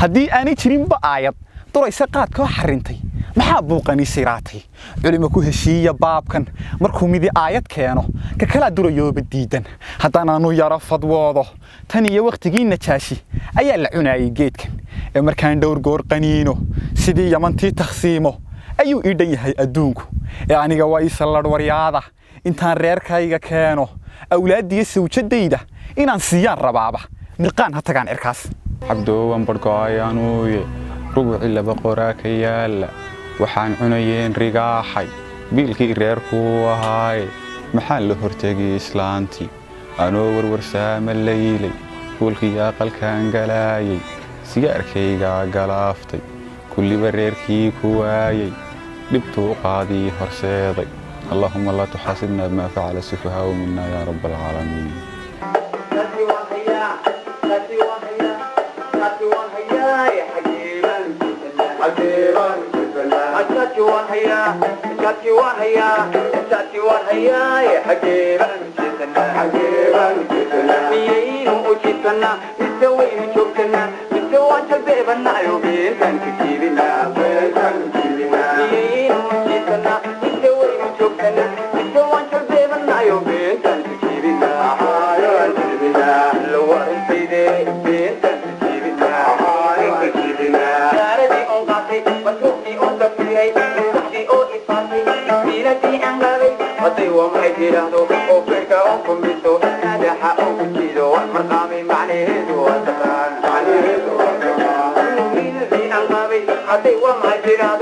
Haddii aanay jirinba aayad durayse qaadkoo xarrintay, maxaa buuqani siraatay? Culimo ku heshiiya baabkan. Markuu midi aayad keeno, ka kalaa durayooba diidan. Haddanaanu yaro fadwoodo, tan iyo wakhtigii Najaashi ayaa la cunaayay geedkan. Ee markaan dhowr goor qaniino, sidii Yamantii takhsiimo ayuu ii dhan yahay adduunku. Ee aniga waa ii salladh waryaada, intaan reerkayga keeno, awlaaddiyo sawjadayda inaan siiyaan rabaaba. Mirqaan ha tagaan cirkaas. Cabdoowan barhgo-ayanuuye, rubucii laba qoraa ka yaalla. Waxaan cunayeen rigaaxay, biilkii reerkuu ahaaye. Maxaan la hortegay islaantii anoo warwarsaama laylay? Hoolkii aqalkaan galaayay, sigaarkaygaa galaaftay, kulliba reerkii ku waayay, dhibtuu qaadii horseeday. Allaahuma laa tuxaasibna bimaa facala sufahaau minna yaa rab alcaalamiin. Miyaynu u jiisanaa mise waynu joogsanaa mise waan jalbeebanayo beentaan ka jiibinaa? Miyaynu u jiisanaa mise waynu joogsanaa mise waan jalbeebanayo beentaan ka jiibinaa? Lawarintayde beentaan ka jiibinaa. Gaaradii oon qaatay, masruufkii oon dafiray, maskaxdii oo ifaatay, ismiiladii aan qabay hadday waa maxay tidhaahdo, oo feerka oon kumbiso, madaxa oon ku jiido, waan marqaamay, macnaheedu waa taqaan. Miiladii aan qabay hadday waa maxay tidhaahdo.